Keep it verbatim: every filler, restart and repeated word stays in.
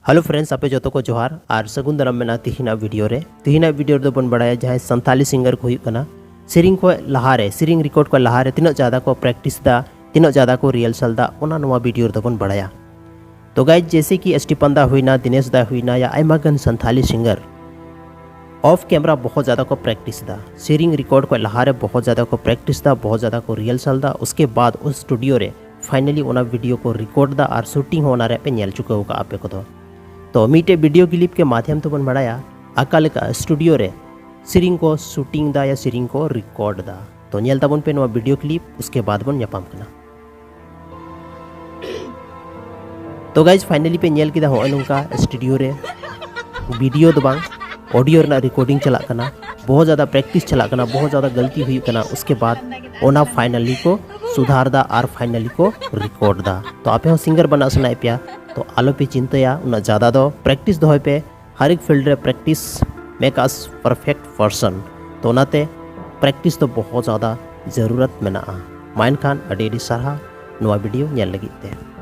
Hello friends, ᱟᱯᱮ ᱡᱚᱛᱚ ᱠᱚ ᱡᱚᱦᱟᱨ ᱟᱨ ᱥᱟᱹᱜᱩᱱ ᱫᱟᱨᱟᱢ ᱢᱮᱱᱟᱜᱼᱟ ᱛᱤᱦᱤᱧᱟᱜ ᱵᱷᱤᱰᱤᱭᱳ ᱨᱮ᱾ ᱛᱤᱦᱤᱧᱟᱜ ᱵᱷᱤᱰᱤᱭᱳ ᱨᱮᱫᱚ ᱵᱚᱱ ᱵᱟᱲᱟᱭᱟ ᱡᱟᱦᱟᱸᱭ ᱥᱟᱱᱛᱟᱞᱤ ᱥᱤᱝᱜᱟᱨ ᱠᱚ ᱦᱩᱭᱩᱜ ᱠᱟᱱᱟ, ᱥᱮᱨᱮᱧ ᱠᱷᱚᱱ ᱞᱟᱦᱟᱨᱮ, ᱥᱮᱨᱮᱧ ᱨᱮᱠᱚᱨᱰ ᱠᱷᱚᱱ ᱞᱟᱦᱟᱨᱮ ᱛᱤᱱᱟᱹᱜ ᱡᱟᱫᱟ ᱠᱚ ᱯᱨᱮᱠᱴᱤᱥ ᱫᱟ, ᱛᱤᱱᱟᱹᱜ ᱡᱟᱫᱟ ᱠᱚ ᱨᱤᱦᱟᱨᱥᱟᱞ ᱫᱟ, ᱚᱱᱟ ᱱᱚᱣᱟ ᱵᱷᱤᱰᱤᱭᱳ ᱨᱮᱫᱚ ᱵᱚᱱ ᱵᱟᱲᱟᱭᱟ᱾ ᱛᱚ ᱜᱟᱭᱡ, ᱡᱮᱭᱥᱮ ᱠᱤ ᱮᱥ ᱴᱤ ᱯᱟᱱᱫᱟ ᱦᱩᱭᱱᱟ, ᱫᱤᱱᱮᱥ ᱫᱟ ᱦᱩᱭᱱᱟ, ᱭᱟ ᱟᱭᱢᱟ ᱜᱟᱱ ᱥᱟᱱᱛᱟᱞᱤ ᱥᱤᱝᱜᱟᱨ ᱚᱯᱷ ᱠᱮᱢᱨᱟ ᱵᱚᱦᱚᱛ ᱡᱟᱫᱟ ᱠᱚ ᱯᱨᱮᱠᱴᱤᱥ ᱫᱟ, ᱥᱮᱨᱮᱧ ᱨᱮᱠᱚᱨᱰ ᱠᱷᱚᱱ ᱞᱟᱦᱟᱨᱮ ᱵᱚᱦᱚᱛ ᱡᱟᱫᱟ ᱠᱚ ᱯᱨᱮᱠᱴᱤᱥ ᱫᱟ, ᱵᱚᱦᱚᱛ ᱡᱟᱫᱟ ᱠᱚ ᱨᱤᱦᱟᱨᱥᱟᱞ ᱫᱟ, ᱩᱥᱠᱮ ᱵᱟᱫ ᱩᱥ ᱥᱴᱩᱰᱤᱭᱳ ᱨᱮ ᱯᱷᱟᱭᱱᱟᱞᱤ ᱚᱱᱟ ᱵᱷᱤᱰᱤᱭᱳ ᱠᱚ ᱨᱮᱠᱚᱨᱰ ᱫᱟ ᱟᱨ ᱥᱩᱴᱤᱝ ᱦᱚᱸ ᱚᱱᱟ ᱨᱮᱭᱟᱜ ᱯᱮ ᱧᱮᱞ ᱪᱩᱠᱟᱹᱣ ᱠᱟᱜᱼᱟ ᱟᱯᱮ ᱠᱚᱫᱚ᱾ ᱛᱚ ᱢᱤᱫᱴᱮᱡ ᱵᱷᱤᱰᱤᱭᱳ ᱠᱞᱤᱯ ᱠᱮ ᱢᱟᱫᱷᱭᱚᱢ ᱛᱮᱵᱚᱱ ᱵᱟᱲᱟᱭᱟ ᱟᱠᱟ ᱞᱮᱠᱟ ᱥᱴᱩᱰᱤᱭᱳ ᱨᱮ ᱥᱮᱨᱮᱧ ᱠᱚ ᱥᱩᱴᱤᱝ ᱫᱟ ᱭᱟ ᱥᱮᱨᱮᱧ ᱠᱚ ᱨᱮᱠᱚᱨᱰ ᱫᱟ᱾ ᱛᱚ ᱧᱮᱞ ᱛᱟᱵᱚᱱ ᱯᱮ ᱱᱚᱣᱟ ᱵᱷᱤᱰᱤᱭᱳ ᱠᱞᱤᱯ, ᱩᱥᱠᱮ ᱵᱟᱫ ᱵᱚᱱ ᱧᱟᱯᱟᱢ ᱠᱟᱱᱟ᱾ ᱛᱚ ᱜᱟᱭᱡ, ᱯᱷᱟᱭᱱᱟᱞᱤ ᱯᱮ ᱧᱮᱞ ᱠᱮᱫᱟ ᱦᱚᱸᱜᱼᱚᱭ ᱱᱚᱝᱠᱟ ᱥᱴᱩᱰᱤᱭᱳ ᱨᱮ, ᱵᱷᱤᱰᱤᱭᱳ ᱫᱚ ᱵᱟᱝ, ᱚᱰᱤᱭᱳ ᱨᱮᱱᱟᱜ ᱨᱮᱠᱚᱨᱰᱤᱝ ᱪᱟᱞᱟᱜ ᱠᱟᱱᱟ, ᱵᱚᱦᱚᱛ ᱡᱟᱫᱟ ᱯᱨᱮᱠᱴᱤᱥ ᱪᱟᱞᱟᱜ ᱠᱟᱱᱟ, ᱵᱚᱦᱚᱛ ᱡᱟᱫᱟ ᱜᱟᱞᱛᱤ ᱦᱩᱭᱩᱜ ᱠᱟᱱᱟ, ᱩᱥᱠᱮ ᱵᱟᱫ ᱚᱱᱟ ᱯᱷᱟᱭᱱᱟᱞᱤ ᱠᱚ ᱥᱩᱫᱷᱟᱨ ᱫᱟ ᱟᱨ ᱯᱷᱟᱭᱱᱟᱞᱤ ᱠᱚ ᱨᱮᱠᱚᱨᱰ ᱫᱟ᱾ ᱛᱚ ᱟᱯᱮ ᱦᱚᱸ ᱥᱤᱝᱜᱟᱨ ᱵᱮᱱᱟᱜ ᱥᱟᱱᱟᱭᱮᱫ ᱯᱮᱭᱟ, ᱛᱚ ᱟᱞᱚᱯᱮ ᱪᱤᱱᱛᱟᱹᱭᱟ, ᱩᱱᱟᱹᱜ ᱡᱟᱫᱟ ᱫᱚ ᱯᱨᱮᱠᱴᱤᱥ ᱫᱚᱦᱚᱭ ᱯᱮ᱾ ᱦᱟᱨ ᱮᱠ ᱯᱷᱤᱞᱰ ᱨᱮ ᱯᱨᱮᱠᱴᱤᱥ ᱢᱮᱠ ᱟᱥ ᱯᱟᱨᱯᱷᱮᱠᱴ ᱯᱟᱨᱥᱚᱱ᱾ ᱛᱚ ᱚᱱᱟᱛᱮ ᱯᱨᱮᱠᱴᱤᱥ ᱫᱚ ᱵᱚᱦᱚᱛ ᱡᱟᱫᱟ ᱡᱟᱹᱨᱩᱨᱟᱛ ᱢᱮᱱᱟᱜᱼᱟ᱾ ᱢᱟ ᱮᱱᱠᱷᱟᱱ ᱟᱹᱰᱤ ᱟᱹᱰᱤ ᱥᱟᱨᱦᱟᱣ ᱱᱚᱣᱟ ᱵᱷᱤᱰᱤᱭᱳ ᱧᱮᱞ ᱞᱟᱹᱜᱤᱫ ᱛᱮ᱾